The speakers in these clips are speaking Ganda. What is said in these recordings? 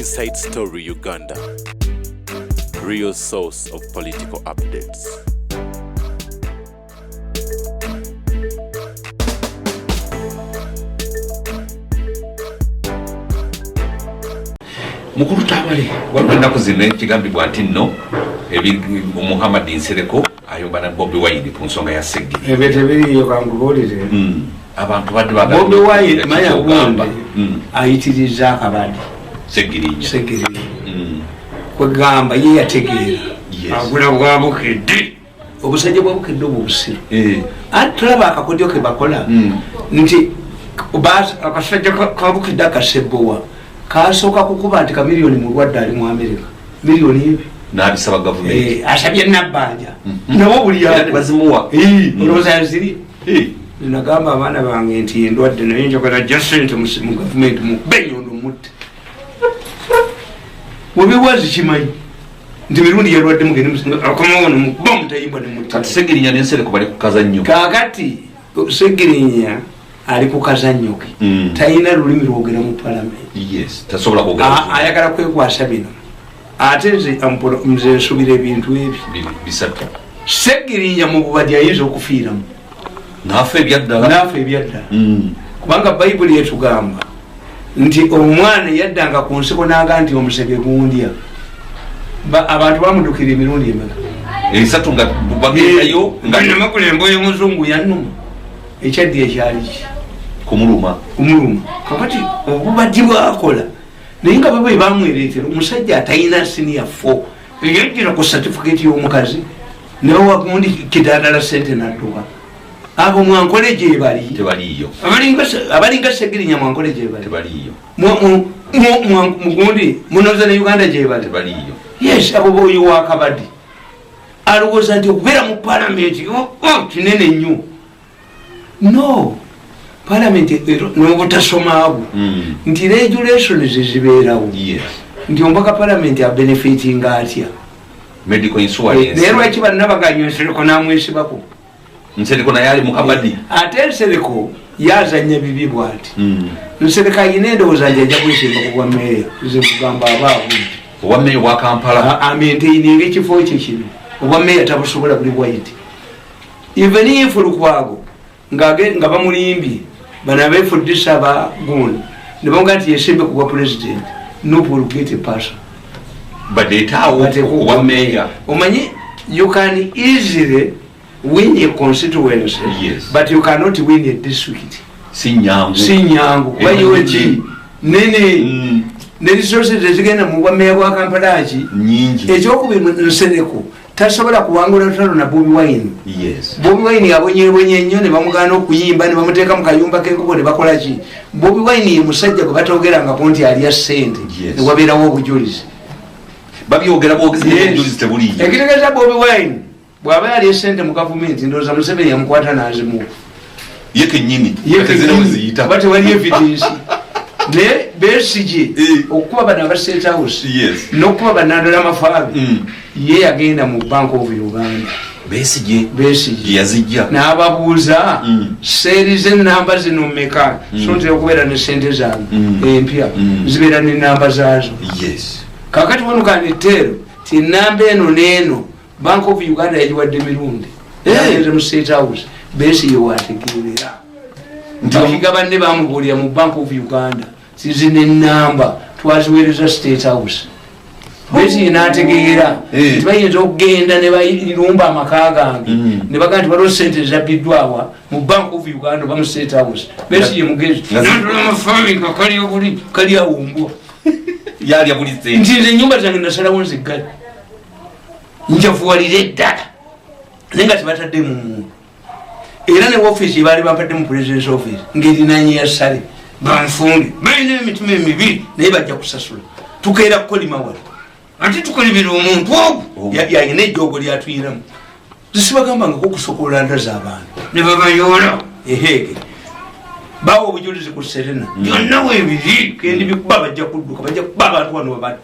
Inside Story Uganda, real source of political updates. Mukulu Tamale, waliwo ennaku zino ekigambibwa nti nno Muhammad Nsereko ayomba na Bobi Wine ku nsonga ya Sseggirinya. Ebyo tebiriiyo, kankubuulire. Abantu badde bagamba Bobi Wine manya kyogamba. gundi ayitiriza akabadi. Sseggirinya. Sseggirinya. Kwegamba ye yategeera. Agula bwa Bukedde. Obusajja bwa Bukedde obwo obusiru. Ate tulaba akakodyo ke bakola nti akasajja ka Bukedde akasebbowa kasooka kukuba nti Kamiliyoni mulwadde ali mu Amerika. Miliyoni ebi. N'abisaba gavumenti. Asabye Nabbanja. Nabo buli Era yago. tebazimuwa. Olowooza yaziri? Nagamba abaana bange nti endwadde naye njagala jja sente mu gavumenti mukube enyondo mutte. Webiwazi kimanyi nti mirundi yalwadde mugende akomawo nomukuba omutayimbwa ne mutta. Kati Sseggirinya ne Nsereko bali ku kazannyo. Kaakati Sseggirinya ali ku kazannyo ke. Talina lulimi lwogera mu palamenti. Yes, tasobola kwogera. Ayagala kwekwasa bino. Ate nze nsuubira ebintu ebi. Bisatu. Sseggirinya mu bubadi ayinza okufiiramu. N'afa ebyaddala. N'afa ebyaddala. Kubanga Bayibuli etugamba nti omwana yaddanga ku nsiko n'aga nti omusege gundya. Abantu bamudukira emirundi emeka? Esatu nga bagendayo nga Namakula emboyo y'omuzungu yannuma. Ekyaddi ekyali ki? Kumuluma. Kumuluma. Kakati obubaddi bwakola. Naye nga bwe bamwereetera omusajja atalina senior 4. Yajjira ku certificate y'omukazi ne bawa gundi kidandala ssente n'adduka. Abo mwankole gye bali. Tebaliiyo. Abalinga Sseggirinya mwankole gye bali. Tebaliiyo. Mugundi munoza ne Uganda gye bali. Tebaliiyo. Yes, abo boyo wa kabadi. Alowooza nti okubeera mu palamenti, oh, kinene nnyo. No, palamenti n'obutasoma bwo. Nti regulations zibeerawo. Nti omubaka palamenti abenefitinga atya? Medical insurance. Naye lwaki banna baganya Nsereko n'amwesibako? Nsereko naye ali mu kabadi. Ate Nsereko yazannya bibi bw'ati. Nsereko ayina endowooza nti ajja kwesimba ku bwa mmeeya. Nze nkugamba aba avudde. Obwa mmeeya obwa Kampala. Amaintaininga ekifo kye kino. Obwa mmeeya tabusobola buli white. Even if Lukwago nga bamulimbye, bano abeefuddisa ba gundi ne bamugamba nti yesimbe ku bwa president, no will get a person. Badeetaawo Bateeka obwa obwa mmeeya. Omanyi, you can easily win a constituency, but you cannot win a district. Si nyangu. Si nyangu. Kuba UG nene. Ne resources ezigenda mu bwa mmeeya bwa Kampala ki? Nyingi. Ekyokubiri, Nsereko tasobola kuwangula lutalo na Bobi Wine. Bobi Wine abonyebonye nnyo ne bamugaana okuyimba ne bamuteeka mu kayumba k'enkoko ne bakola ki? Bobi Wine ye musajja gwe batoogerangako nti alya ssente. Ne wabeerawo obujulizi. Babyogera bwogezi, obujulizi tebuliiyo. Ekitegeeza Bobi Wine bw'aba yalya ssente mu gavumenti, ndowooza Museveni yamukwata n'azimuwa. Ye kennyini. Ye Kati zino kennyini. bwe ziyita. Kuba tewali evidence. Naye Besigye okukuba bano aba State House n'okukuba bannandola amafaabi, ye yagenda mu Bank of Uganda. Besigye. Besigye. Yazijja. N'ababuuza, seeri z'ennamba zino mmeka? So ntera okubeera ne ssente zange empya, zibeera n'ennamba zaazo. Kaakati wano kanetteero ti ennamba eno n'eno Bank of Uganda yagiwadde mirundi. Yagenze mu State House, Besigye waategeerera. Nti Bakiga banne bamubuulira mu Bank of Uganda zizina ennamba twaziweereza State House. Besigye n'ategeera nti bayinza okugenda ne balumba amaka gange ne bagamba nti waliwo ssente ezabbiddwawa mu Bank of Uganda oba mu State House. Besigye mugezi. N'atula amafaami nga kali obuli, kali awumbwa. Yalya buli ssente. Nti nze ennyumba zange nasalawo nziggale. Njavuwalire eddala. Naye nga tebatadde mu muntu. Era ne office gye baali bampadde mu President's office ng'erinanye ya Sale. Banfunde. Balina emitima emibi naye bajja kusasula. Tukeera kukolima wano. Ate tukolimira omuntu ogwo. Yalina ejjoogo lyatuyiramu. Zisibagambangako okusokoola nda z'abantu. Ne babayoola eheege. Bawa obujulizi ku Serena. Byonna weebiri. Kendi bikuba bajja kudduka, bajja kuba abantu wano babadde.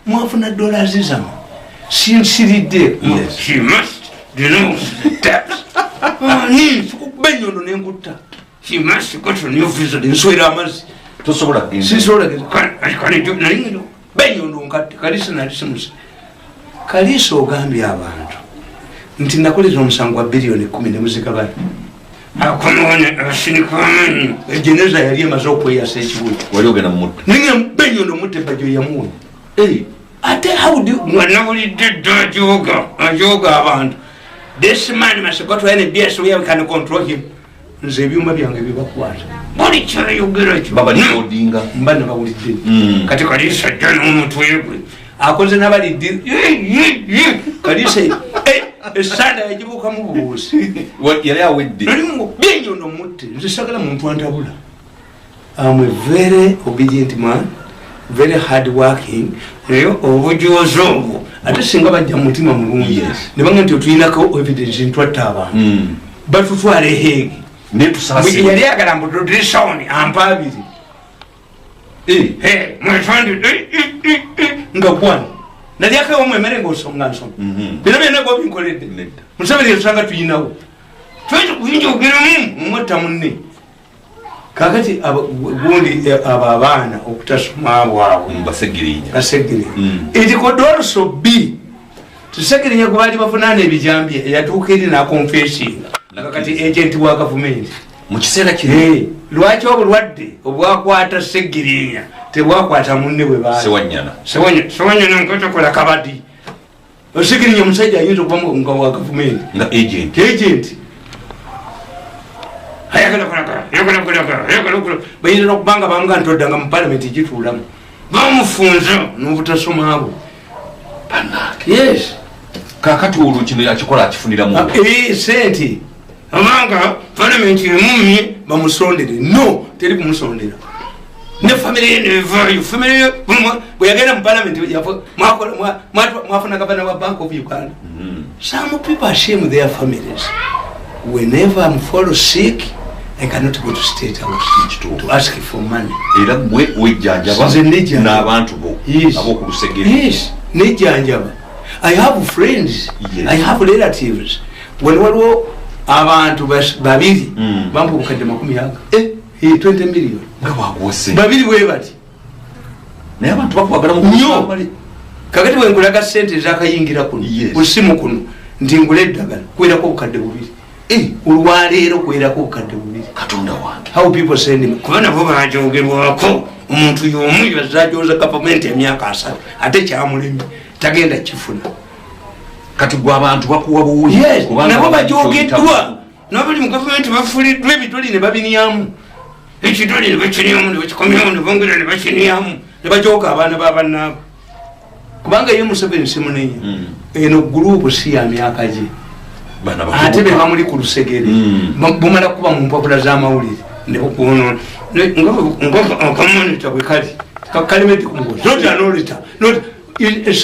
Mwafuna dollars zammwe. Sinsiridde. She must denounce the tax. Ani, sikukuba ennyondo ne nkutta. She must go to new visa. Nswera amazzi. Tosobola kugenda. Sisobola kugenda. Kale, kale, naye ngenda. Benyondo nkatte Kalisa nalisimusa. Kalisa ogambye abantu nti nakolera omusango gwa 10 biliyoni ne muzigabana. Akomaone asinikamani ejeneza yali emaze okweyasa ekibuga. Wali ogenda mumutwe. Ninga Benyondo mutte, Bajo yamuwonya. Ate how do nga nawulidde dda ajoga, ajoga abantu. This man must go to NBS where we can control him. Nze ebyuma byange bibakwata buli kyayogera kyo. Babalikodinga. Mba nabawulidde. Kati Kalisa ajja n'omutwe gwe akoze nabaliddi. Kalisa esanda yagibuukamu bubuusi. Yali awedde. Nalimu Benyondo mutte. Nze sagala muntu antabula. I'm a very obedient man, very hard working. Naye obujozi obwo, ate singa bajja mu mutima mulungi ne banga nti otulinako evidence ntwatta abantu, batutwala eheegi. Naye tusaasire. Yali ayagala mbu tudrisoni ampa abiri. Mwetandi nga kwana nalyakawo emmere ngaosonga nsoma. Bino byonna gwa binkoledde. Nedda. Museveni yasanga tuyinawo twekuyinjogeramu mumwetta munne. Kakati gundi abo abaana okutasoma bwabwe. Basegirinya. Basegirinya. It could also be Tisegirinya gwe baali bafunaana ebijambiya eyatuuka eri nakonfesinga nga kati agent wa gavumenti. Mu kiseera kino. Lwaki obulwadde obwakwata Segirinya tebwakwata munne bwe baali? Sewanyana. Sewanyana nkatokola kabadi. Osegirinya omusajja ayinza okuba nga wa gavumenti. Nga agent. Agent ayagala kulaga, ayagala kulaga, ayagala kulaga. Bayinza nokubanga bamuga nti oddanga mu palamenti gituulamu, bamufunza n'obutasoma bwe. Bannange. Yes. Kakati olwo kino akikola akifuniramu? Sente obanga palamenti emumye bamusondere. No, teri kumusondera. Ne famire ye nevaayo, famire ye bwe yagenda mu palamenti mwafuna gavana wa Bank of Uganda. Some people shame their families. Whenever I'm fall sick, I cannot go to State House Kituufu. to ask for money. Era gwe wejjanjaba Nze nejjanjaba. n'abantu bo Yes. ab'okulusegere. Yes, nejjanjaba. I have friends. I have relatives. When waliwo abantu babiri bampa obukadde makumi aga. 20 million. Nga bwakuwose. Babiri bwe bati. Naye abantu bakwagala mu Nnyo. Kakati bwe nkulaga sente ezakayingira kuno ku simu kuno nti ngula eddagala, kwerako obukadde 2. Olwaleero kwerako obukadde 2. Katonda wange. How people send me, kuba nabo bajogerwako. Omuntu y'omu yazajoza gavumenti emyaka 30 ate kyamulemye, tagenda kifuna. Kati gwe abantu bakuwa buwi? Yes. Kubanga Nabo bamanyi bajogeddwa. ky'oyitamu. Nabali mu gavumenti bafuliddwa ebituli ne babinyamu, ekituli ne bakinyamu, ne bakikomyamu, ne bongera ne bakinyamu, ne bajoga abaana babannaabo. Kubanga ye Museveni simunenya. Eno group si ya myaka gye. Bana Ate be bavubuka. bamuli ku lusegere bumala kuba mu mpapula z'amawulire ne bukuonoona nga akamonita bwe kali kalemedde ku mugozi. Not an auditor, not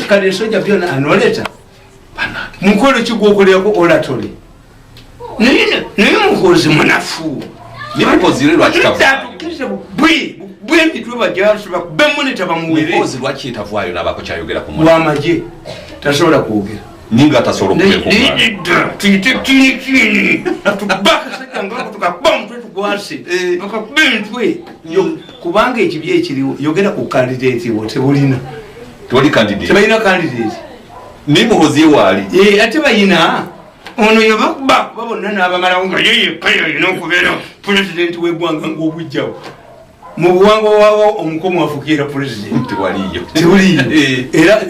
kale esojja byona anoleta. Bannange. Mukolo ki gwokolerako oratory? Naye Muhozi munafu. Naye Muhoozi leero lwaki tavaayo? Atukkirize bwe bwemitwe bajasi bakube monita bamuwere. Muhoozi lwaki tavaayo n'abaako kyayogera ku mwana? Wamagye tasobola kwogera. Ninga tasobola okubeekuŋŋaana. Tuyite kinikini tukubakasajja nga tukakuba omutwe tugwase, bakakuba emitwe. Kubanga ekibi ekiriwo, yogera ku candidate wo tebulina. Tewali candidate. Tebalina candidate. Naye Muhoozi ye waali. Ate bayina ono yabakuba kuba bonna n'abamalawo nga ye yekka yalina okubeera pulezidenti w'eggwanga ng'obujjawo mu buwangwa wawo omukomu afukiira pulezidenti. Tewaliyo. Tewaliyo. Era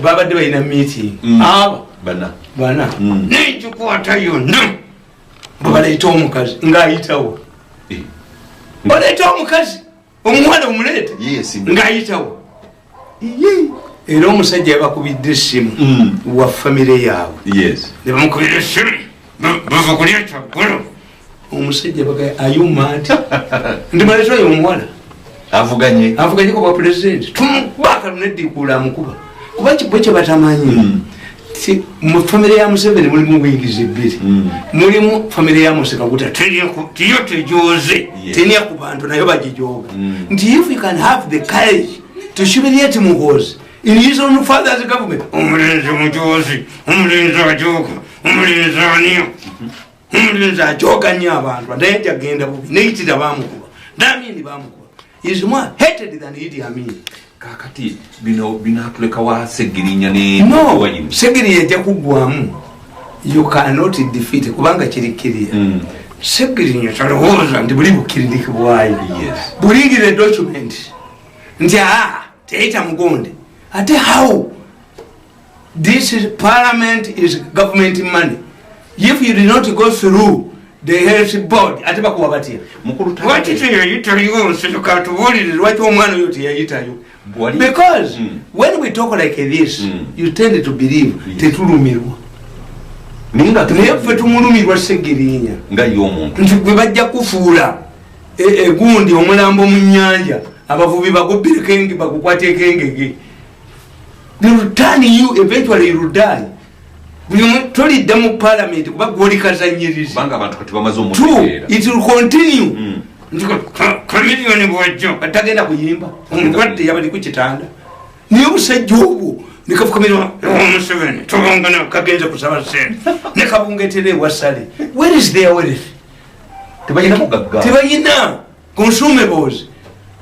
babadde balina meeting abo Bana. bana nenkikwata yonna bwe baleeta omukazi ng'ayitawo. Oleeta omukazi omuwala omuleete Yes. ng'ayitawo. Era omusajja yabakubidde essimu wa famire yaabwe. Ne bamukubira essimu, bava kulya kyaggulo. Omusajja baga ayuma ati ndi maleeta oyo omuwala Avuganye. Avuganyeko bwa pulezidenti, tumukuba akalulu nedikuula amukuba. Kuba bwe kye batamanyi, ti mu famire ya Museveni mulimu buyingizi bbiri. Mulimu famire ya Musekaguta, tiyo tejoze. Tenya ku bantu nayo bagijoga. Nti if you can have the courage to humiliate Muhozi in his own father's government, omulenzi mujozi, omulenzi ajoga, omulenzi aniyo, omulenzi ajoga nnyo abantu, ate jagenda bubi neyitira bamukuba. Damini bamukuba is more hated than Idi Amin. Kakati bino binatuleka wa Segirinya ne No, Segirinya ejja kuggwamu. You cannot defeat, kubanga kiri clear. Segirinya talowooza nti buli bukiririkibwayo. Bulingire document nti aa teyita mugonde. Ate how? This is parliament, is government money. If you did not go through the health board, ate bakuwa batya? Mukulu, Lwaki teyayitayo? Nsituka tubuulire lwaki omwana oyo teyayitayo. Because when we talk like this, you tend to believe tetulumirwa. Naye nga Naye ffe tumulumirwa Segirinya. Nga ye omuntu. Nti gwe bajja kufuula egundi omulambo mu nyanja, abavubi bagubbireko, bakukwateko engege. They will turn you, eventually you will die. Buli tolidda mu parliament kuba gwoli kazanyirizi. Kubanga abantu kati bamaze Two, omutegeera. it will continue. Nti Chameleone bwajja atagenda kuyimba, omulwadde yabali ku kitanda, naye obusajja obwo nekafukamira Museveni tobangana kagenze kusaba sente nekabungetera ewasale. Where is their wealth? Tebalina mugagga. Tebalina consumables.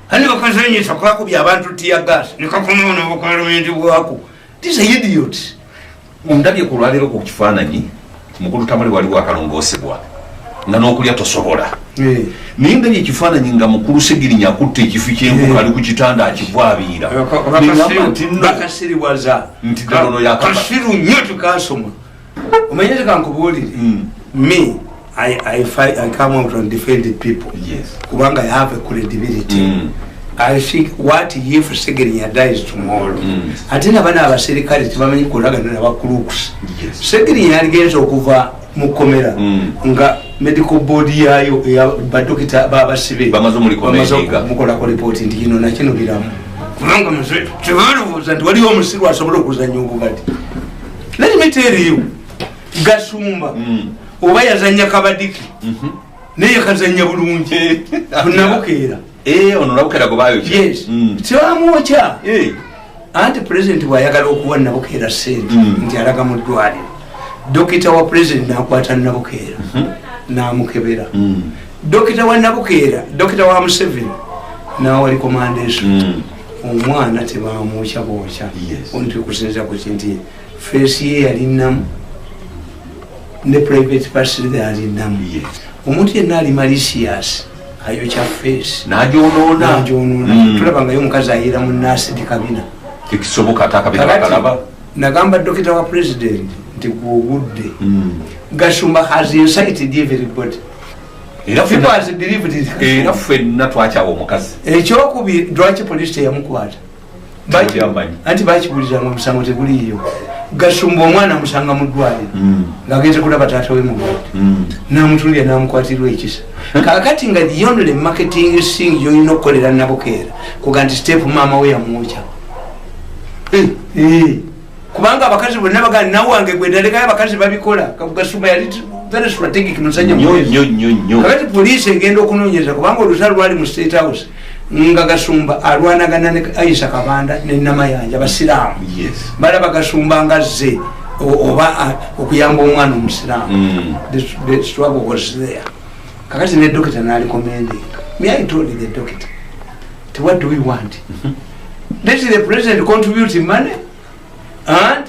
Ani bakazanyisa kakubya abantu tear gas nekakomawo nobukalamenti bwako. These are idiots. Ndabye ku lwaleero ku kifaananyi, mukulu Tamale, waliwo akalongoosebwa nga n'okulya tosobola, naye ndabye ekifaananyi nga mukulu Segirinya akutte ekifi ky'enkoko, ali ku kitanda akivwabiira. Neŋŋamba nti nno Bakasiriwaza. Nti ddala ono yakaba. Kasiru nnyo, tukasoma. Omanye tekankubuulire, me I come out and defend the people kubanga I have a credibility. I think what if Segirinya dies tomorrow? Ate nabana abaserikale tebamanyi kulagana nabacrooks. Segirinya yaligenza okuva mu kkomera nga medical board yayo eya badokita babasibe Bamaze omurecommendinga. bamaze okumukolako report nti kino nakino biramu, kubanga tebalowooza nti waliwo omusiru asobola okuzanya obubadi. Let me tell you, Gasumba oba yazanya kabadiki, naye kazanya bulungi Nabukeera. Eh, ono Nabukeera gwe bayokya. Yes. Tebamwokya. Anti president bwayagala okuwa Nabukeera sente, nti alaga mu ddwaliro, dokita wa president nakwata Nabukeera namukebera. Dokita wa Nabukeera, dokita wa Museveni nawa recommendation, omwana tebamwokya bwokya. Nti okusinzira ku kinti face ye yalinamu ne private parts yalinamu. Omuntu yenna ali malicious ayokya face. N'agyonoona. Nagyonoona. Tulabangayo omukazi ayira mu nasidi kabina. Tekisoboka, ate akabina Kakati, bakalaba. nagamba dokita wa president nti gwogudde. Gasumba has incited everybody. Era People has believed it. Era ffenna twakyawa omukazi. Ekyokubiri, lwaki polisi teyamukwata? Tebyamanyi. Anti bakibuulizanga omusango teguliiyo. Gasumba omwana amusanga mu ddwaliro ng'agenze kulaba taata we mulwadde, namutulira namukwatirwa ekisa. Kakati nga the only marketing thing gyolina okukolera Nabukeera kuga nti step maama we yamwokya. Eh, kubanga abakazi bonna bagaa nawange gwe ndalekayo, abakazi babikola. Gasumba yali very strategic musajja Nnyo. mugezi. Nnyo nnyo nnyo. Kakati poliisi egenda okunoonyereza kubanga olutalo lwali mu State House nga Gasumba alwanagana ne Aisa Kabanda ne Namayanja basiraamu. Balaba Gasumba nga zze oba okuyamba omwana omusiraamu. The struggle was there. Kakati ne dokita narecommending. Me, I told the doctor ti what do we want? Let the president contribute money and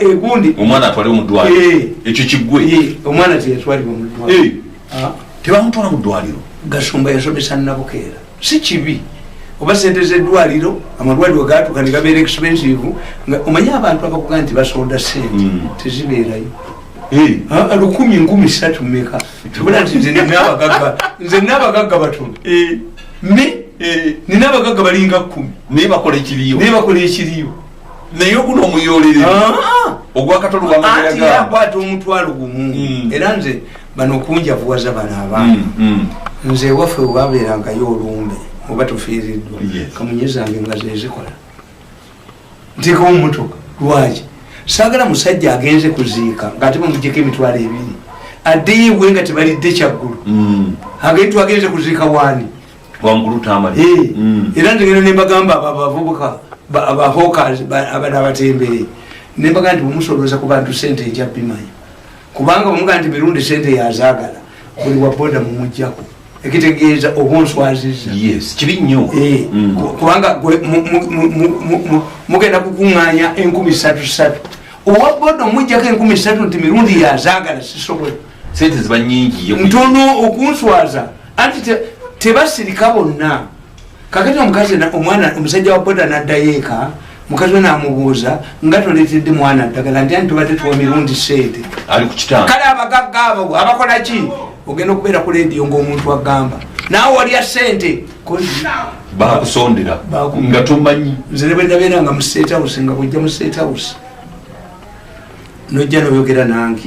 egundi. Omwana atwale mu ddwaliro. Eh. Ekyo kiggwe. Eh, omwana teyatwalibwa mu ddwaliro. Eh, Ah. tebamutwala mu ddwaliro. Gasumba yasomesa Nabukeera, si kibi oba sente zeddwaliro, amalwaliro gatuka ne gabeera expensive nga omanyi abantu abakuga nti basonda sente tezibeerayo. Eh. Ah, 1000, 3000 meka tubula nti nze nina abagagga, nze nina abagagga batono. Me nina abagagga balinga 10. Naye bakola ekiriyo. Naye bakola ekiriyo. Naye oguno omuyolerere Ah! ogwakatolo. Anti yakwata 10,000. Era nze bano okunjavuwaza bano abaana, nze ewaffe webabeerangayo olumbe oba tufiiriddwa, kamunye zange nga zezikola, nteekawo mumotoka. Lwaki saagala musajja agenze kuziika ngaate bamuggyeko 20,000 addeyo ewe nga tebalidde kyaggulu? Agende twagenze kuziika waani? Wankulu Tamale. Eh, era nze ngenda nembagamba abo abavubuka abahawkers abana abatembere, nembaga nti bwemusolooza ku bantu sente ejja bimanya, kubanga bwemugaa nti Mirundi sente yazaagala, buli wa boda mumugjako. Ekitegeeza oba onswazizza. Yes, kibi nnyo. Kubanga gwe mugenda kukuŋŋaanya 3000, owa boda omujjako 3000 nti Mirundi yazaagala, sisobola. Sente ziba nyingi. Ntono okunswaza, anti tebasirika bonna. Kakati omukazi omwana omusajja wa boda naddayo eka, mukazi we namubuuza nga toleetedde mwana ddagala, nti anti tubadde tuwa Mirundi sente. Ali ku kitanda. Kale abagagga abo abakola ki? Ogenda okubeera ku lediyo ngaomuntu agamba naawe walya sente. Bakusondera nga tomanyi. Nze ne bwe nabeeranga mu State House, nga bwejja mu State House nojja noyogera nange,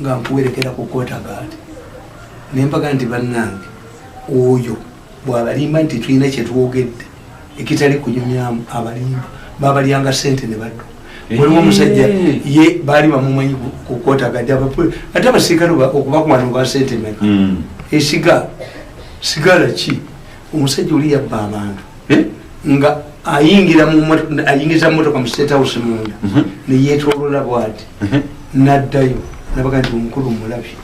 nga nkuwerekera ku kotagaati, nembaga nti bannange, oyo bwabalimba nti tulina kyetwogedde ekitali kunyumyamu, abalimba babalyanga sente ne baddu. Waliwo omusajja ye baali bamumanyi ku kotagaati, ate abasirikale okubakuwana oba sente meka? Esiga sigala ki? Omusajja oli yabba abantu. Nga ayingira ayingiza motoka mu State House munda, neyetolola bwati, naddayo nabaga nti omukulu mulabye.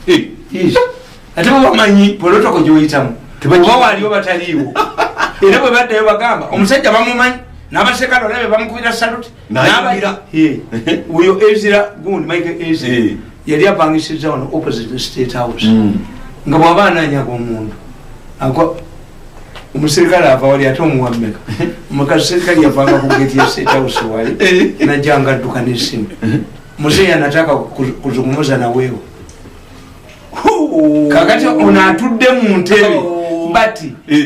Yes. Ate babamanyi protocol gyoyitamu, oba waliwo bataliiwo, era bwe baddayo bagamba omusajja bamumanyi, n'abasekale olabe bamukubira saluti. N'ayingira. Oyo Ezra gundi, Michael Ezra, yali apangisiza wano opposite State House, nga bwaba ananyaga omuntu omusirikale ava wali ate omuwammeka omukaserikale yavanga ku geti ya State House wali, najjanga adduka n'essimu, "Mzee anataka kuzungumza na wewe." Kakati ono atudde mu ntebe, but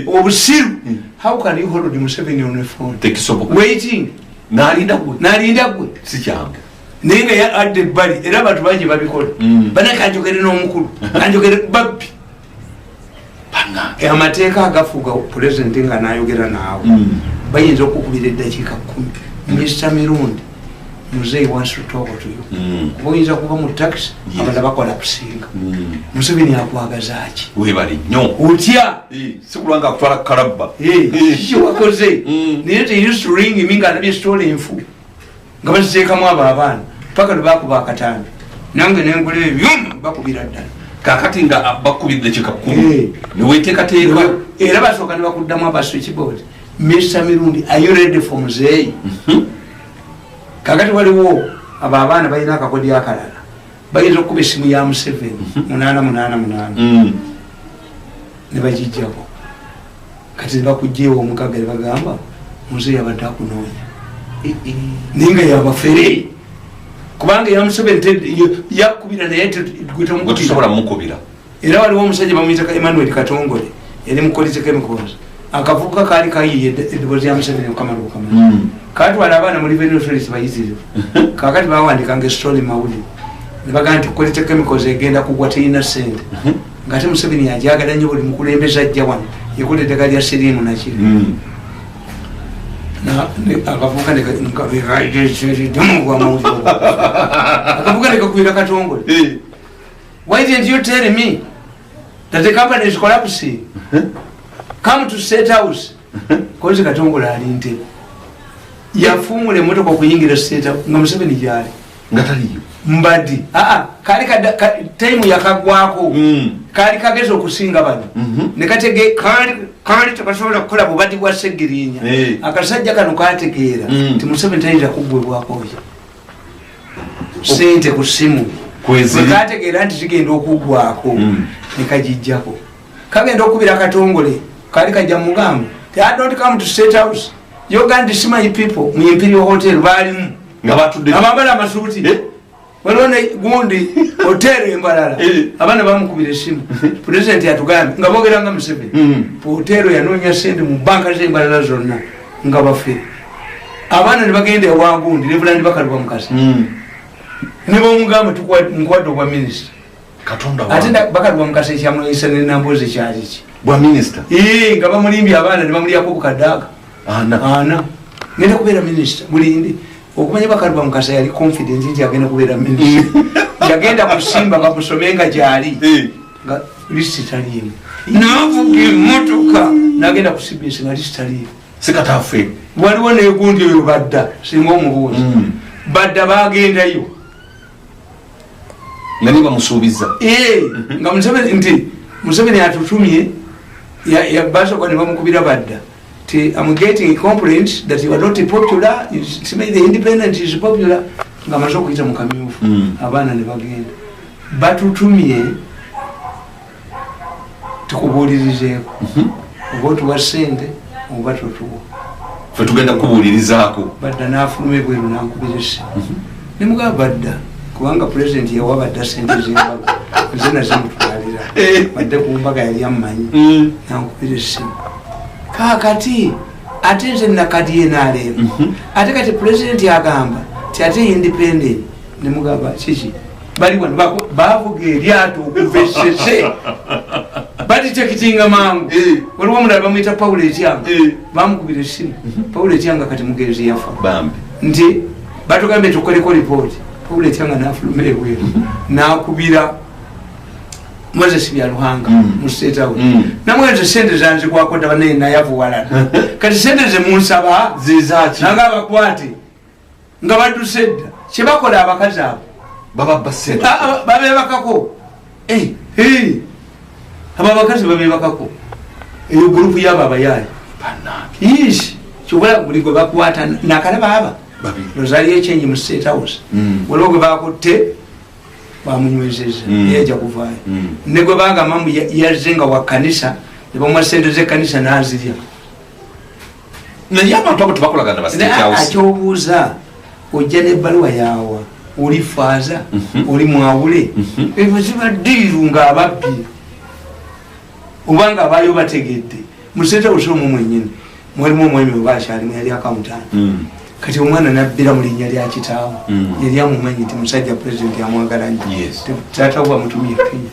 obusiru, how can you hold Museveni on a phone? Tekisoboka. Waiting. Nalinda gwe. Nalinda gwe. Si kyange. Naye nga adda ebbali, era abantu bangi babikola. Bana kanjogere n'omukulu, kanjogere babbi. Bannange. Amateeka agafuga pulezidenti nga nayogera naawe, bayinza okukubira eddakiika 10, "Mr Mirundi, Muzeyi wants to talk to you." Kuba oyinza kuba mu taxi, abalala bakola kusinga. Museveni akwagazaaki? Webale nnyo. Otya? Si kulwanga akutwala kalabba. Kiki wakoze? Naye they used to ring me nga alabye story enfu nga baziteekamu abo abaana paka lwe bakuba akatambi, nange nengula ebyuma bakubira ddala. Kakati nga bakubira dakika 10, neweteekateeka. Era basooka ne bakuddamu aba switchboard, "Mr Mirundi, are you ready for Muzeeyi?" Kakati waliwo abo abaana balina akakodi akalala, bayinza okukuba esimu ya Museveni 888, ne bagijjako. Kati nebakugjeewo omukaga ne bagamba Muzeeyi abadde akunoonya, naye nga yabafere, kubanga ya Museveni yakubira naye gwe gwe tusobola mukubira. Era waliwo omusajja bamuyita Emmanuel Katongole, yali mu Quality Chemicals. Akavubuka kaali kayiye eddoboozi lya Museveni okamala okamala, katwala abaana mu Revenue Authority bayitirivu. Kakati bawandikanga esitory mawulire nebagaa nti Quality Chemicals egenda kugwa, terina sente, ngaate Museveni ajagala nnyo buli mukulembeze ajja wano yekola eddagala lya siriimu nakiri. Akavubuka amawulire, akavubuka nekakubira Katongole, "Why didn't you tell me that the company is collapsing? Come to State House." Kozi Katongole ali Ntebe, yafumula emotoka okuyingira State House nga Museveni gyali. Nga taliyo. Mbadi aa kali taimu yakagwako. Kali kagezi okusinga bano. Nekatege kali tekasobola kukola bubadi bwa Segirinya. Akasajja kano kategeera nti Museveni tayinza kuggwebwako sente ku simu. Kweziri. Bwekategeera nti zigenda okuggwako, nekagijjako, kagenda okubira Katongole, kali kajja mugamba ti, "I don't come to State House, you go and see my people mu Imperial Hotel." Baalimu nga batudde abambala amasuuti. Waliwo ne gundi hotel embalala. Abaana bamukubira esimu, "Pulezidenti atugambye," nga boogera nga Museveni. Hotero yanoonya sente mu banka zembalala zonna nga bafere. Abaana ne bagenda ewagundi Reverend Bakaluba Mukasa, ne bamugamba, "Nkuwadde obwa minisita." Katonda Ate wange. Bakaluba Mukasa ekyamuyisa nenambozi kyali ki? Bwa minisita. Ee, nga bamulimbye, abaana ne bamulyako obukaddaaka ana. Ana, "Ngenda kubeera minisita, mulinde." Okumanya Bakaluba Mukasa yali confident nti agenda kubeera minisita, yagenda kusimba bamusome nga gyali, nga lisiti taliimu. Navuga emotoka nagenda ku CBS nga lisiti taliimu. Sikataffe. Waliwo negundi oyo badda singa omubuuzi, badda bagendayo. Nga niye bamusuubiza. Ee, nga Museveni nti Museveni atutumye. Basooka ne bamukubira badda ti, "Am getting complaints that you are not popular. The independent is popular," nga amaze okuyita mu kamyufu. Abaana ne bagenda, batutumye tukubuulirizeeko oba otuwa sente oba totuwa. Fe tugenda kubuulirizaako. Badda n'afuluma ebweru nankubira essimu, nemugamba, "Badda, kubanga pulezidenti yawa badda sente zembaga, nze nazimutwalira." Badde ku mbaga yali ammanyi. Nankubira essimu, "Kakati ate nze nakadiye naleero, ate kati pulezidenti agamba ti ate independent." Nemugamba, "Kiki?" Bali wano bavuga eryato okuva esese, badetectinga mangu. Waliwo omulala bamwyita Paulo Etyanga. Bamukubira essimu, Paulo Etyanga kati mugenzi, yafa. Bambi. Nti batugambye tukoleko ripooti. Paulo Etyanga nafuluma ebweru nakubira Moses Byaruhanga mu State House. Namwenze sente zanzikwako dda banaye, nayavuwalala, kati sente zemunsaba zezaki? Nanga abakwate nga badduse dda. Kyebakola abakazi abo, bababba sente. Ah, ah, babebakako. Hey. Abo abakazi babebakako, eyo gurupu yabo abayayi. Bannange. Yes, kyobola buli gwe bakwata nakalaba aba Babiri. Rosario Echangi mu State House. Waliwo gwe bakutte bamunywezeza, yeja kuvaayo. Ne gwe bagamba mbu yazze nga wa kanisa, ne bamuwa sente z'ekkanisa n'azirya. Naye abantu abo tebakolagana ba State House. Akyobuuza, ojja n'ebbaluwa yawa? Oli faaza? Oli mwawule? Ebyo ziba deal ng'ababbi oba nga abaayo bategedde. Mu State House omwo mwennyini mwalimu omwami oba akyalimu, yali accountant. Kati omwana nabbira mu linnya lya kitaawe. Yali amumanyi nti musajja pulezidenti amwagala nnyo. Taata we amutumye Kenya.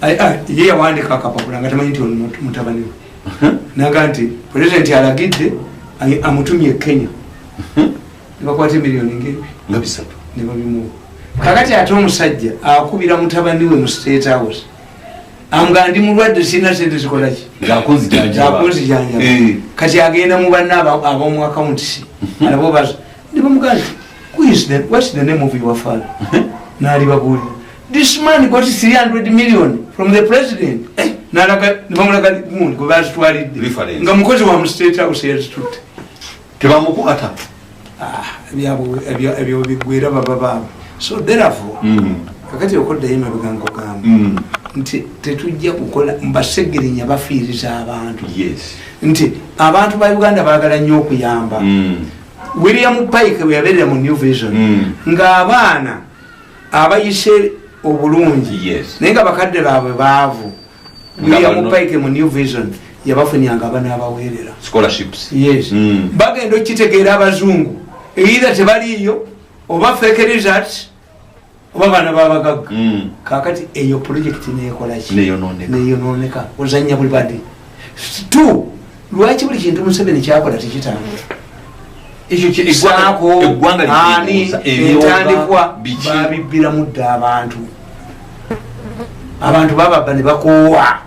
Ai, ai, ye yawandika akapapula nga tamanyi nti ono mutabani we, naga nti pulezidenti alagidde amutumye e Kenya, nebakwata emiliyoni ngebi nga 300. Ne babimuwa. Kakati ate omusajja akubira mutabani we mu State House, amuga, "Ndi mulwadde, sirina sente zikolaki Ng'akunzijanjaba. Akunzijanjaba." Kati agenda mu banna ab'omu accounts alabo baza ne bamugaa nti, "Who is the, what's the name of your father?" N'alibabuulira, "This man got 300 million from the president." N'alaga, ne bamulaga gundi gwe bazitwalidde. Reference. Nga mukozi wa mu State House yazitutte. Tebamukwata. Ah, ebyo bigwera baba baabwe. So therefore, kakati okuddayo emabega, nkugamba nti tetujja kukola mbasegerinya bafiiriza abantu. Nti abantu ba Uganda baagala nnyo okuyamba. William Pike bwe yabeerera mu New Vision, ng'abaana abayise obulungi, naye nga bakadde baabwe baavu, Nga William Pike mu New Vision yabafunyanga abanaabaweerera. Scholarships. Yes. Bagenda okukitegeera abazungu, either tebaliiyo oba fake results oba baana babagagga. Kakati eyo project nekolaki? Neyononeka. Neyononeka. Ozanya buli badi t lwaki buli kintu Museveni kyakola tekitambula? Ekyo Saako eggwanga ani litegeeza emyoga, entandikwa biki? Babibbiramu dda abantu. Abantu bababba ne bakoowa.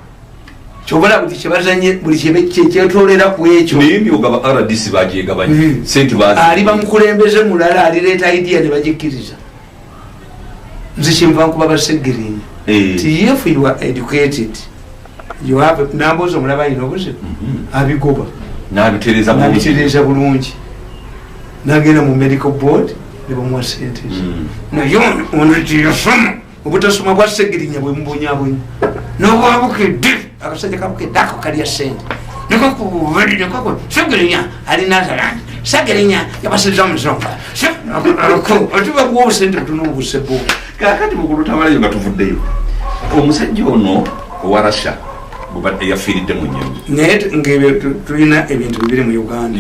Kyobola buli kyebazanye, buli kyetolera ku ekyo. Naye emyoga ba RDC bagyegabanya. Sente bazi Ali bamukulembeze mulala alireeta idea ne bagikkiriza. Nze kyenva nkuba basegirinya ti if you are educated, you have nambozi omulaba alina obuzibu, abigoba. N'abitereeza bulungi. Nabitereeza bulungi, nagenda mu medical board ne bamuwa sente ze. Naye ono teyasoma. Obutasoma bwa Segirinya bwemubonyabonya nobwabukedde, akasajja kabukedde ako kalya sente nekakubalireko. Segirinya ali Nazaland, Segirinya yabasiza omuzungu, otibakuwa obusente butono obusebo. Kakati mukulu Tamaleyo, nga tuvuddeyo, omusajja ono owa Russia eyafiiridde mu nyonyi. Naye ngaebyo tulina ebintu bibiri mu Uganda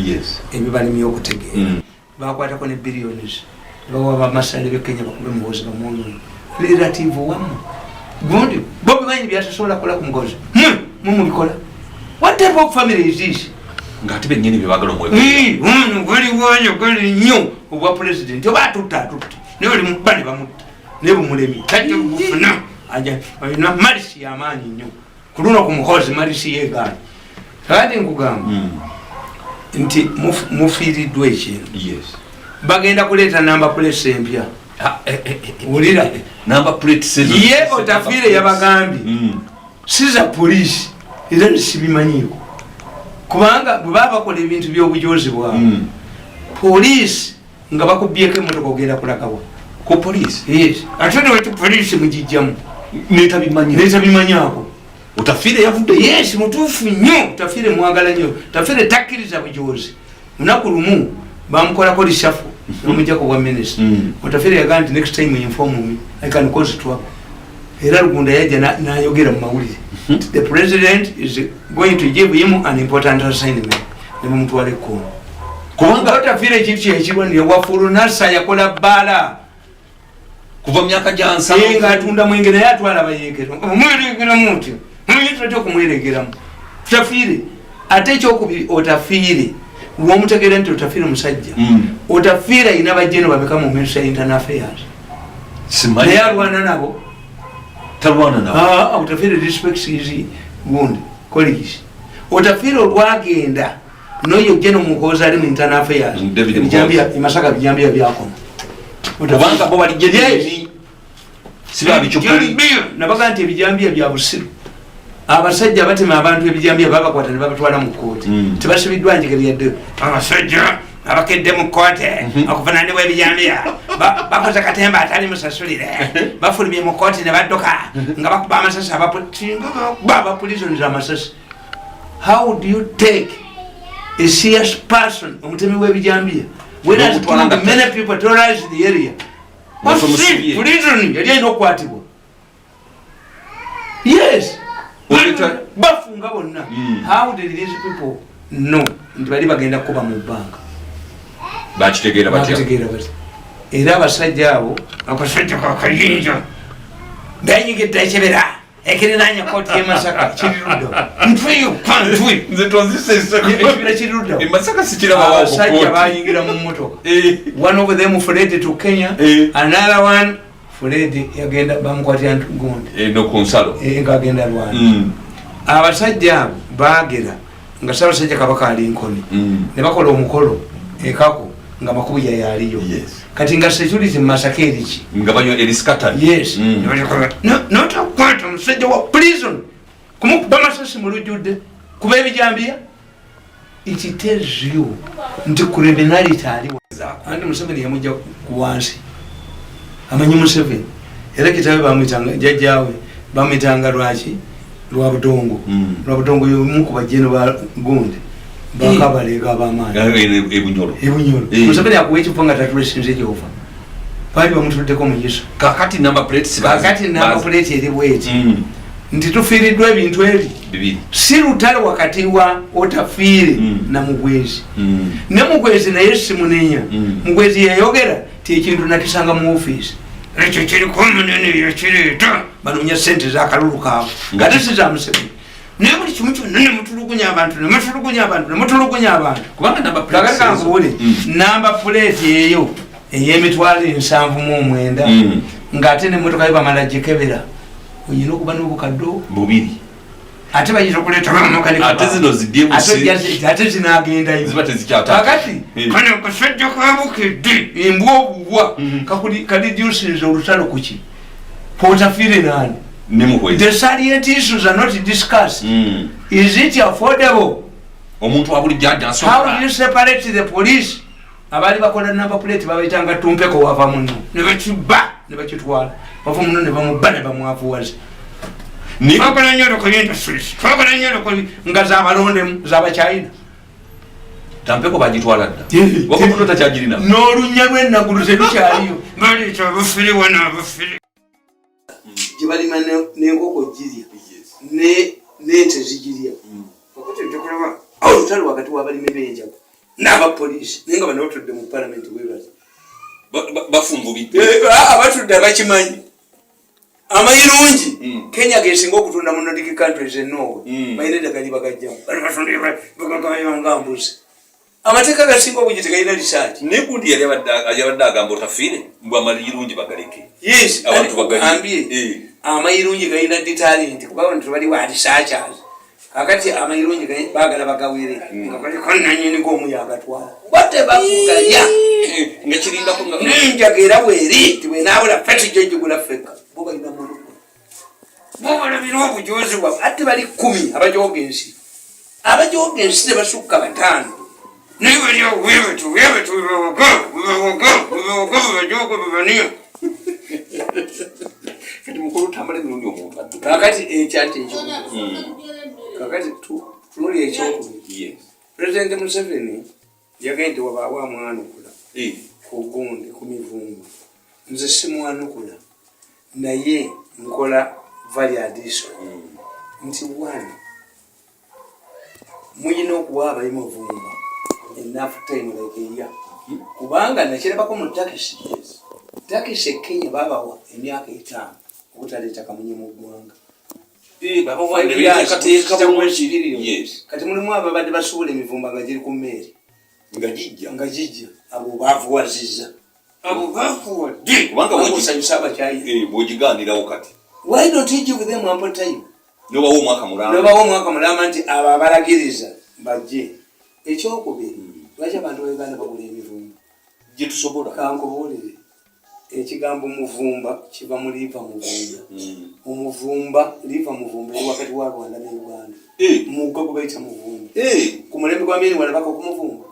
ebibalemye okutegeera. Bakwatako ne billions, bawa bamasale bekenya bakube Muhozi bamwonone relative wamu gundi. Bobi Wine byatasobola kukola ku Muhozi, mwe mumubikola. What type of family is this? Ngaate bennyini byebagala omwe. Ono galiwanyo gali nnyo obwa president, oba atutta atutte, naye oli mubba ne bamutta naye bumulemye tajja kufuna. Alina malice yamaanyi nnyo ku luno ku Muhozi, malice yegaana. Kakati nkugamba nti mufiiriddwa ekintu. Bagenda kuleeta number plates empya. Wulira. Number plates ezo Ye Otafiire yabagambye, siza poliisi. Era sibimanyiiko, kubanga bwe baba bakola ebintu by'obujozi bwabwe, poliisi nga bakubyeko emotoka, ogenda kulagawa? Ku poliisi. Yes, ate newati poliisi mugijjamu. Netabimanyi. Netabimanyako. Otafiire yavuddeyo. Yes, mutuufu nnyo. Tafiire mwagala nnyo. Tafiire takkiriza bujozi. Lunaku lumu bamukolako reshuffle, nomujjako bwa minisita. Otafiire yagamba nti, "Next time inform me, I can cause trouble." Era Lugunda yajja n'ayogera mu mawulire, "The president is going to give him an important assignment," ne bamutwala ekkono. Kubanga Otafiire ekintu kyekirwanire wafulunasa, yakola bbaala. Kuva mu myaka gya Ye 70. Ng'atunda mwenge, naye atwala abayeekera, omweregeramu otyo, tutya okumweregeramu Otafiire? Ate ekyokubiri, Otafiire lwomutegeera nti Otafiire musajja. Otafiire ayina bajeno bameka mu Ministry ya Internal Affairs? Simanyi. Naye alwana nabo. Talwana nabo. Ah, Otafiire respects his gundi colleagues. Otafiire olwagenda noyo jeno Muhoozi ali mu Internal Affairs, David ebijambiya emasaka, bijambiya byakoma. Kubanga bo bali Yes. jenini, siba bicupuli. Nabaga nti ebijambiya bya busiru. Abasajja batema abantu ebijambiya, babakwata ne babatwala mu kooti. Tebasibiddwa njegere yadde. Abasajja abakedde mu kooti okuvunanibwa ebijambiya bakoze katemba atali musasulire, bafulumye mu kooti ne badduka nga bakuba amasasi. Singa bakuba abapulisons amasasi, how do you take a serious person, omutemi w'ebijambiya, whereas N'okutwala nga many people terrorize the area? Nga tomusibye. Prison yali alina okukwatibwa, yes. Bafunga bonna. How did these people know nti bali bagenda kuba mu bbanga? Bakitegeera batya? Bakitegeera batya? Era abasajja abo, akasajja kakayinja benyigidde ekibira ekirinanye kooti yemasaka, kiri ludda ntweyo ntwe. Nze tonzisese. Ekibira kiri ludda. Emasaka sikirabawo. Abasajja bayingira mu motoka. One of them fled to Kenya. Another one fled, yagenda bamukwatira gundi. Eno ku nsalo. Ngagenda Rwanda. Abasajja abo bagera nga Ssaabasajja Kabaka ali Nkoni. Ne bakola omukolo ekako nga Makubuya yaliyo. Kati nga security mu Masaka eriki? Nga bayo erisikatani. Yes. Notakwata omusajja wa prison kumukuba masasi mu lujjudde kuba ebijambiya, it tells you nti criminality aliwo. Anti Museveni yamujja ku wansi, amanyi Museveni. Era kitabe bamwitanga, jajjawe bamwitanga lwaki lwa budongo. Lwa budongo yomu ku bajeno ba gundi bakabalega abamaanyi. Ebunyolo. Ebunyolo. Museveni akuwa ekifo nga tatulesinze gyova, baali bamutuddeko muyiso. Kakati number plates Kakati number plate eri bweti nti tufiiriddwa ebintu ebi. Bibiri. Si lutalo wakati wa Otafiire na Mugwezi. Ne Mugwezi naye simunenya. Mugwezi yayogera ti ekintu nakisanga mu ofiisi, ekyo kiriko omunene yakireeta, banonya sente zakalulu kaabwe. Ate si za Museveni, naye buli kimu kyonna nemutulugunya abantu, nemutulugunya abantu, nemutulugunya abantu. Kubanga number plates Kakati kankubuule, number plate eyo ey'emitwalo 79, ng'ate nemotoka yo bamala gikebera, oyina okuba n'obukadde bubiri. Ate bayinza okuleeta bamakanika. Ate zino zidye Ate zinagendayo. Ziba tezikyata. Kakati kano akasajja kabukedde embwa obubwa kalidusinze olutalo kuki Potafiire nani. Ne Muhwezi. The salient issues are not discussed. Is it affordable? Omuntu wa bulijjo ajja How asobola? do you separate the police? Abaali bakola number plate babayitanga tumpeko, wava muno ne bakiba ne bakitwala, wava muno ne bamubba ne bamwavuwaza. Twagala nnyo Lokoli Industries, twagala nnyo Lokoli, nga zabalondemu zabachina. Tampeko bagitwala dda. Wava muno takyagirina. N'olunnya lw'enaggulu terukyaliyo, baleeta abafere wano, abafere gye balima n'enkoko girya n'ente zigirya. Kakati ntekulaba olutalo wakati w'abalimi b'enjaga n'abapoliisi, naye nga bano batudde mu palamenti bwebaza. Bafunvubidde. Abatudde abakimanyi amayirungi. Kenya gesinga okutunda mu Nordic countries e Norway. Balina eddagala libagajjamu, bano batunda nga mbuzi. Amateeka gasinga obungi tegalina research. Naye gundi yali yabadde agamba Otafiire mbw amayirungi bagaleke. Yes. Abantu bagalye. Ambye amayirungi galina deterrent, kuba abantu tebali wa researchers. Kakati amayirungi bagala bagawere nga baliko nanyini gomu yagatwala, kuba tebafuganya. Nga kirindako nga Nenjaga era bweri tibwenaabula ffe tujja gigula ffekka. Bo balina monopoly. Bobalabira obujozi bwabwe, ate bali 10 abajoga ensi. Abajoga ensi tebasukka 5, naye bali awo bwebatyo bwebatyo, bebawoga bebawoga bebawoga bebajoga bebaniya. Kati mukulu Tamale emirundi omuntu adduka. Kakati ekyanti ekyokubiri, kakati tunuli ekyokubiri. President Museveni yagenda wabaawo amwanukula ku gundi, ku mivumba. Nze simwanukula, naye nkola value addition nti one, muyina okuwa abayimuvumba enough time, like eya, kubanga nakirabako mu takisi. Takisi e Kenya babawa emyaka 5 obutaleeta kamunye mu ggwanga. Kati mulimu ababadde basuubula emivumba nga giri ku mmeeri. Nga gijja. Nga gijja. Abo baavuwazizza, abo baavuwadde. Kubanga osanyusa abakyayi. Bw'ogigaanirawo kati. Why don't you give them ample time? Nobawo omwaka mulamba. Nobawo omwaka mulamba nti abo abalagiriza bajje. Ekyokubiri, lwaki abantu ba Uganda bagula emivumba? Gye tusobola. Kankubuulire, ekigambo muvumba kiva mu river Muvumba. Omuvumba, river Muvumba eri wakati wa Rwanda ne Uganda. Mugga gwe bayita Muvumba. Ku mulembe gwa Amini walabako ku Muvumba?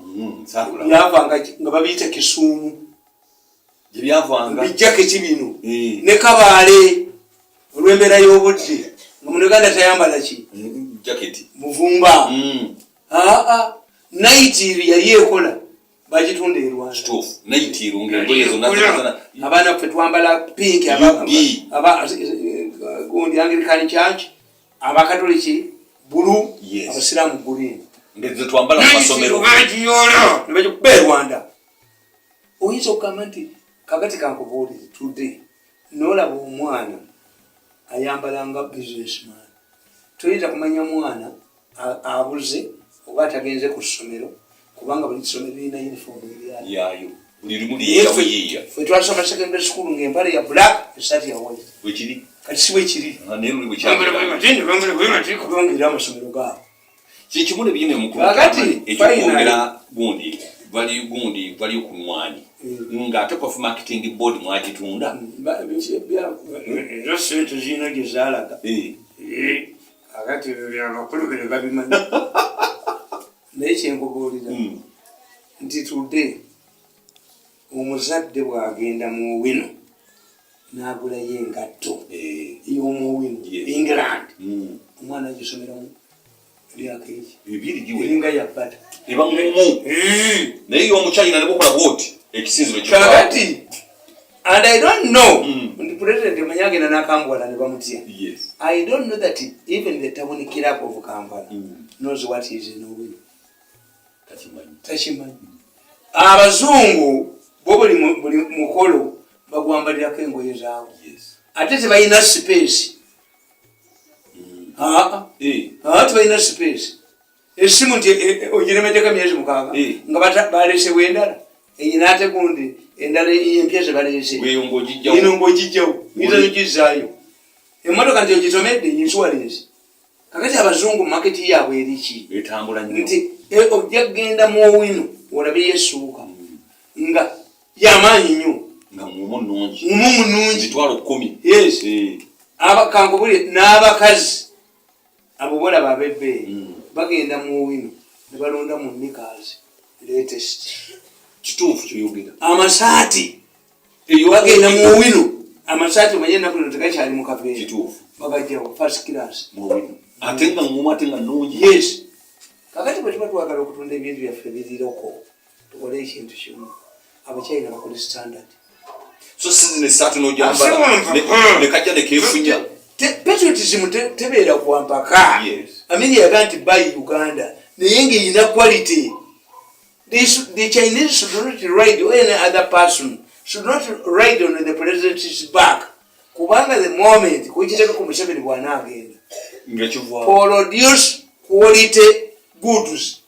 Sakulaba. Byavanga nga babiyita Kisuumu. Gye byavanga. Bijjaketi bino ne Kabaale, olw'embeera y'obudde nga mu Uganda tayambala ki? Jaketi. Muvumba. Aa, nayitiiru yali ekola, bagitunda e Rwanda. Kituufu, nayitiiru ng'engoye zonna zonna. Abaana ffe twambala pink. UB. Aba gundi Anglican Church, Abakatoliki blue, Abasiraamu green. Nga ze twambala mu masomero. Bagiyoola ne bagikuba e Rwanda. Oyinza okugamba nti kakati kankubuulire, tudde nolaba omwana ayambala nga businessman, toyinza kumanya mwana abuze oba atagenze ku ssomero, kubanga buli ssomero lirina uniform eryayo. Yaayo, buli limu Naye liyiya buyiiya. Ffe twasoma secondary school ng'empale ya black, esaati ya white. Bwekiri. Kati si bwekiri. Ah, naye luli bwekyagenda. Kubanga era amasomero gaabo. Kyekimu ne biyina mukulu. Kakati, ekyokwongera gundi vali, gundi vali ku mwanyi, ng'ate Coffee Marketing Board mwagitunda. Ezo sente zirina gye zaalaga. Kakati ebyo byabakulu bino babimanyi, naye kyenkubuulira nti tudde omuzadde bw'agenda mu Owino n'agulayo engatto ey'omuowino, England, omwana agisomeramu emyaka egi 2 giwera. Eringa ya bata. Eba mumu, naye y'omuchina ne bukola bwoti, ekisinziro kivaawo. Kakati, and I don't know nti President omanyi agenda n'akambuwala ne bamutya. I don't know that even the town clerk of Kampala knows what is in Owino. Takimanyi. Takimanyi. Abazungu bo buli mukolo bagwambalirako engoye zaabwe. Ate tebalina space. Aa. Aa, tebalina space. Esimu nti ogiremeddeko emyezi 6 nga baleesewo endala enyina, ate gundi endala empya ze baleese. Bweyo ng'ogijjawo. Eno ng'ogijjawo, oyinza nogizaayo. Emmotoka nti ogitomedde, insurance. Kakati abazungu market yaabwe eriki? Etambula nnyo. Nti ojja kugenda mu Owino olabeyo essuuka nga yamaanyi nnyo. Nga mumu nnungi. Mumu munungi. 100,000. Yes. Kankubulire, n'abakazi abo bolaba ab'ebbeeyi bagenda mu Owino ne balonda mu knickers latest. Kituufu kyoyogera. Amasaati Eyo bagenda mu Owino, amasaati omanye ennaku zino tegakyali mu kaveera. Bagajjawo first class. Mu Owino, ate nga ngumu, ate nga nnungi. Yes. Kakati bwe tuba twagala okutunda ebintu byaffe biriroko, tukole ekintu kimu, Abachina bakole standard. So sizini esaati n'ogyambala ne kajja ne keefunya. Patriotism tebeera kwa mpaka. Amini yaga nti buy Uganda, naye ng'erina quality. The Chinese should not ride, or any other person should not ride on the president's back, kubanga the moment kukiteeka ku Museveni bw'anaagenda, Nga kivaawo. Produce quality goods.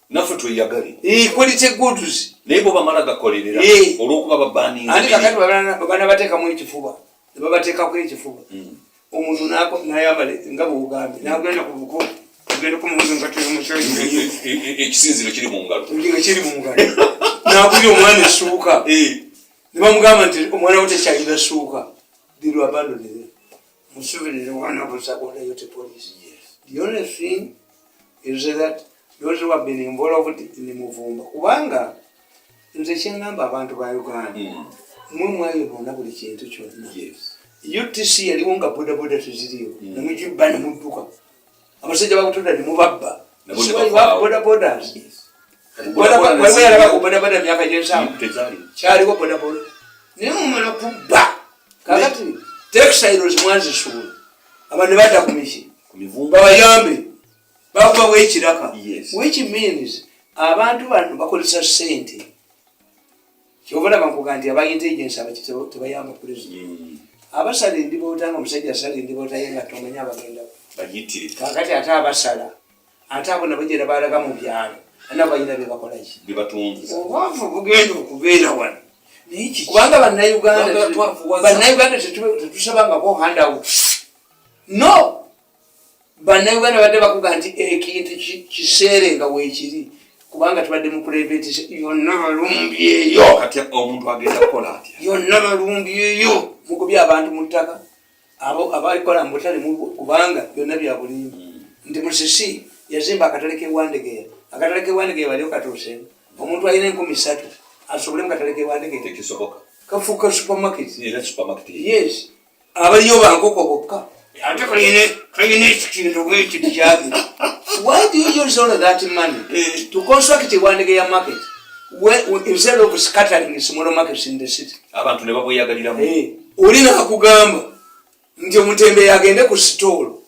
Naffe tweyagale. Quality goods. Naye bo bamala gakolerera olw'okuba babaninze. Anti kakati babana bateekamu ekifuba, ne babateekako ekifuba, omuntu nayambala nga bwogambye, nagenda ku buko, ogenda kumubuza engatto y'omusajja. Ekisinziro kiri mu ngalo. Nga kiri mu ngalo, nakulya omwana essuuka, ne bamugamba nti omwana wo tekyalina ssuuka, they'll abandon them. Museveni is one of us loyalty police. The only thing is that those who have been involved in Muvumba, kubanga nze kyengamba abantu ba Uganda, mwe mwayonoona buli kintu kyonna. UTC yaliwo nga bodaboda teziriyo, nemugibba nemudduka, abasajja bakutonda nemubabba. Nabo ne So you have bavaawo. boda bodas. Boda boda Waliwo yalaba ku bodaboda myaka gyensanvu? Tezaali. Kyaliwo bodaboda, naye mumala kubba. Kakati textiles mwazisuula, abantu ne badda ku miki? Ku mivumba. Babayambe bakubawo ekiraka, which means abantu bano bakozesa sente. Kyova olaba nkuga nti aba intelligence abaki tebayamba president. Abasala endiboota, nga omusajja asala endiboota ye nga tomanyi abagenda. Bayitire. Kakati ate abasala, ate abo nabo gyera balaga mu byalo, ana balina byebakolaki? Byebatunze. Obwavu bugenda okubeera wano. Naye kiki? Kubanga bannayuganda Kubanga twafuwaza. Bannayuganda tetusabangako handout, no. Bannayuganda badde bakuga nti ekintu kiseere nga weekiri, kubanga tubadde mu private yonna balumbyeyo. Kati omuntu agenda kukola atya? Yonna balumbyeyo, mugobye abantu mu ttaka, abo abalikola mu butale, kubanga byonna bya bulimba. Nti Musisi yazimba akatale k'ewandegeya. Akatale k'ewandegeya baliyo katuuseemu omuntu alina 3000 asobole mu katale k'ewandegeya? Tekisoboka. Kafuuka supermarket. Era supermarket. Yes, abaliyo bankoko bokka, ate kalina ekikintu bwekiti kyabiri. Why do you use all of that money to construct Wandegeya market instead of scattering small markets in the city? Abantu ne babweyagaliramu. Oli nakugamba nti omutembeya agende ku sitoolo,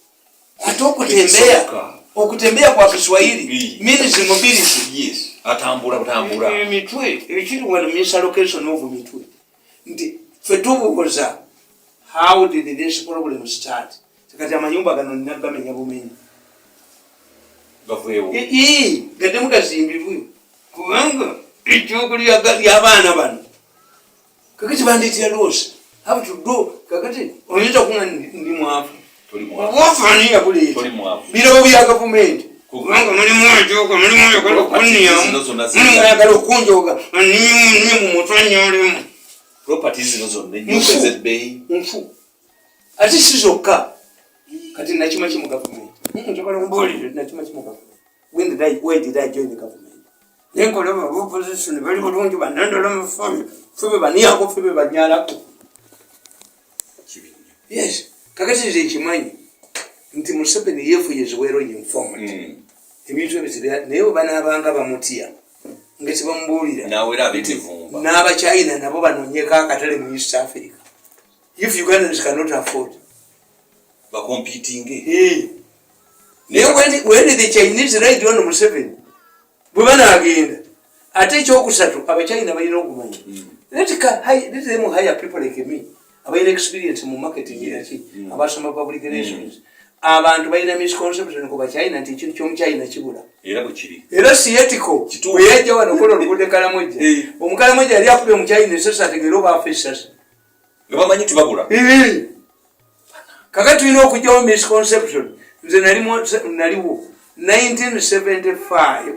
ate okutembeya Tekisoboka. Okutembeya kwa Kiswahili means mobility. Yes, atambula butambula. Emitwe ekiri wano, misallocation of mitwe, nti fe tubuuza, how did this problem start? Kati amayumba gano nina gamenya bumenyi. Gaveewo. Gaddemu gazimbibwe, kubanga ekyokulya ly'abaana bano kakati bandeetera loss have to do. Kakati oyinza okuŋa ndi mwavu? Toli mwavu. Obwavu ani yabuleeta? Toli mwavu. Birabo bya gavumenti, kubanga mulimu ajoga, mulimu ayagala okunniyamu, Zino zonna mulimu ayagala okunjoga, nimu mu mutwe anyolemu. Properties zino zonna, ennyumba Nfu. ez'ebbeeyi. Nfu, ate si zokka. Kati nakima ki mu gavumenti? Njagala mbuulire, nakima ki mu gavumenti? When did I, why did I join the government? Naye nkolaba opposition bali bulungi, banandola mufabi febe baniyako, febe banyalako. Kibi nnyo. Yes, kakati nze nkimanyi nti Museveni yefu is well informed. Ebintu ebyo naye bwe banaabanga bamutya nga tebamubuulira. Nawera ab'emivumba. N'abachina nabo banoonyeko akatale mu East Africa if Ugandans cannot afford. Bacompetinge. Naye when the Chinese ride on Museveni, bwe banaagenda, ate ekyokusatu, abachina balina okumanya, let them hire people like me abalina experience mu marketing, naki, abasoma public relations. Abantu balina misconception ku bachina nti ekintu kyomuchina kibula. Era bwe kiri. Era sietiko Kituufu. bwe yajja wano okola oluguudo e Kalamojja, omukalamojja yali akubye omuchina esasi, ategeere oba afa esasi. Nga bamanyi tibabula. Kakati tulina okugyawo misconception. Nze naliwo 1975,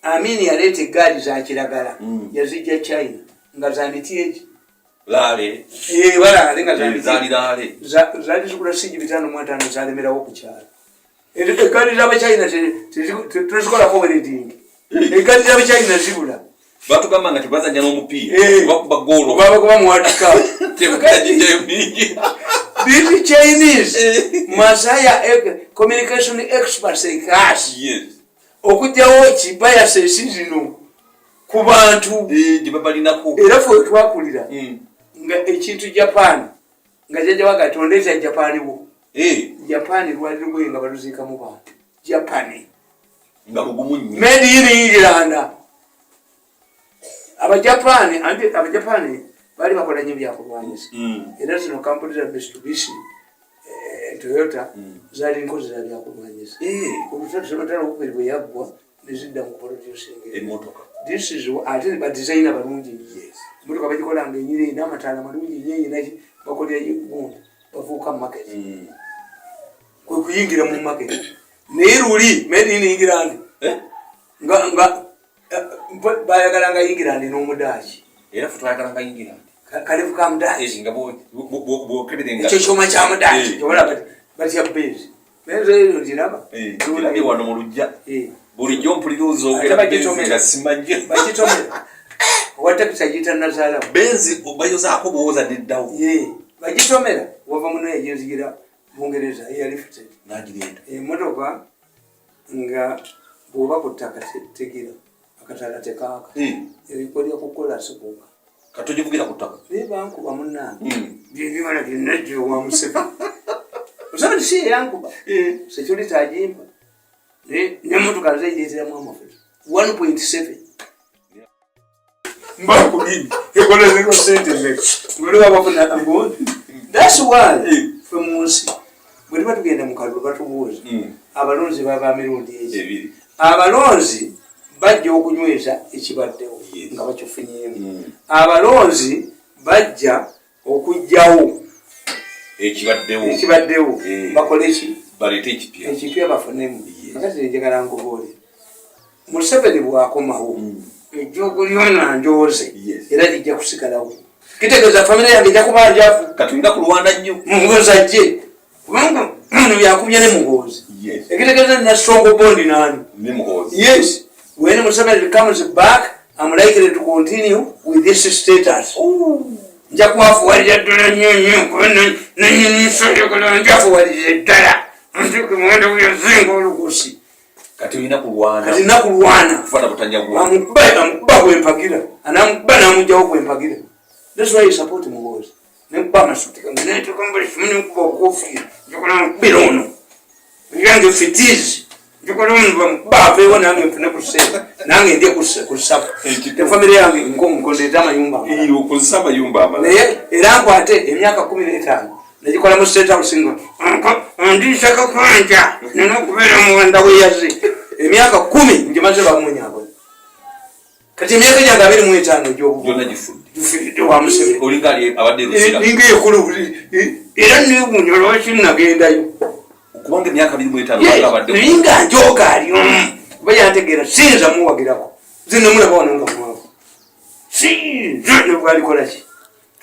Amin yaleeta egaali za kiragala. Yazijja China nga za miti egi. Laale. Balaale nga za miti. Zaali laale. Zaali zigula singi 550, zalemerawo ku kyalo. Egaali z'abachina tezikolako welding. Egaali z'abachina zibula. Batugamba nga tebazanya n'omupiira. Bakuba goolo. Babakuba muwadika. Tebagijjayo mingi. These Chinese must hire communication experts like us okugyawo kibiases zino ku bantu. Gye babalinako. Era fe wetwakulira nga ekintu Japan, nga jajja waga tondeeta Japan wo. Japan lwali lugoye nga baluziikamu bantu, Japan. Nga lugumu nnyo. Made in England. Abajapani, anti Abajapani baali bakola nnyo byakulwanyisa. Era zino kampuni za Mitsubishi, Toyota, zaali nkozi za byakulwanyisa. Olutalo olwokubiri bwe yaggwa, nezidda mu kuproducing Emmotoka. This is ate badesigner balungi nnyo. Emotoka bagikolanga enyira, erina amataala malungi nnyo, erina bakolera gundi, bafuuka market. Kwe kuyingira mu market, naye luli made in England. Eh? Nga bayagalanga England n'omudaaki. Era ffe twayagalanga England. Kalevu ka mudaaki. Nga bwokebere nga Ekyo kyuma kya mudaaki. Olaba batya Benz. Benz eyo giraba. Kirabye wano mu lujja. Bulijjo mpulira ozoogera Ate Benz bagitomera. nga simanyi. Bagitomera. Owa takisi agiyita nazaalawo. Benz bayozaako bwoza neddawo. Ye, bagitomera. Wava muno yaginzigira Bungereza eyalifted. Nagireeta. Emotoka nga bw'oba ku ttaka tegira akatala tekaaka. Ebikolya kukola sikuka. Katogivugira ku ttaka. Naye bankuba munnange. Byebibala byonna jjo wa Museveni. Museveni si yeyankuba. Security agimpa. Naye n'emmotoka nze egireeteramu amafuta. 1.7. Mbakulini. Ekolezerwa ssente mmeka? Ng'oliwo abafuna gundi. That's why ffe mu nsi bwe tuba tugenda mu kalulu batubuuza abalonzi baba mirundi egi. Ebiri. Abalonzi bajja okunyweza ekibaddewo nga bakifunyeemu. Abalonzi bajja okugjawo ekibaddewo. Ekibaddewo. Bakole ki? Baleete ekipya. Ekipya bafunemu. Kakati njagala nkubuulire, Museveni bwakomawo ejjoogo lyona njoze era lijja kusigalawo, kitegeeza famire yange ejja kuba njavu. Katulina kulwana nnyo. Muhoozi ajje, kubanga ono byakubye ne Muhoozi. Ekitegeeza nina strong bond nani? Ne Muhoozi. Yes, when Museveni comes back, I'm likely to continue with this status. Nja kwafuwalira ddala nnyo nnyo, kuba nanyini nsayagala njafuwalira ddala ntuke muwendo guyazinga olugusi. Kati olina kulwana. Kati nakulwana. Kufana butanyagwa. Amukuba, amukuba gwempagira, anamukuba namugjawo gwempagira. That's why you support Muhoozi. Nenkuba amasuti gange netuka mbuli kimu, nenkuba obukofiira, njagala nkubira ono yange fitizi, njagala ono bamukuba aveewo, nange nfune ku ssente, nange ndye ku ssapu efamire yange nkondeete amayumba amalala. Iyo, okozesa amayumba amalala. Naye era nkwate emyaka 15 nagikola mu State House nga ndiisako kwanja nina okubeera muwanda weyaze emyaka 10 ngimaze bamunyaabona. Kati emyaka gyange 25 egyobuvubuka Gyonna gifudde. Gifiiridde wa Museveni. Olinga ali abadde Rusira. Ninga ekulu era newuunya lwaki nagendayo. Kubanga emyaka 25 Ye, banga abadde. Naye nga njoga ali omu kuba yantegeera, siyinza muwagirako, nze namulaba wano nga mwavu, siyinza nebwalikola ki,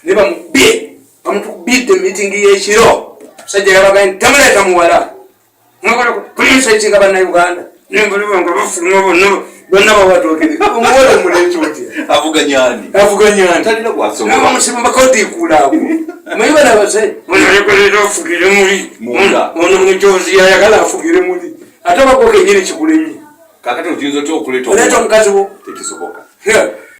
ne bamubye bamutukubidde mitingi y'ekiro. Musajja yabagaye nti tamuleeta muwala, mwagala kuinsaitinga Bannayuganda, nembaliba nga bafuluma bonna bonna bawatookere omuwala omuleeta otya? Avuganya ani? Avuganya ani? Talina gwasobola. Nabamusiba bakodiikuula ago, manyi bana base ono ayagala afugire muli. Munda. Ono mujozi ayagala afugire muli, ate abako kenyini kikulemye. Kakati oyinza otya okuleeta Oleeta omukazi wo? Tekisoboka. Yeah.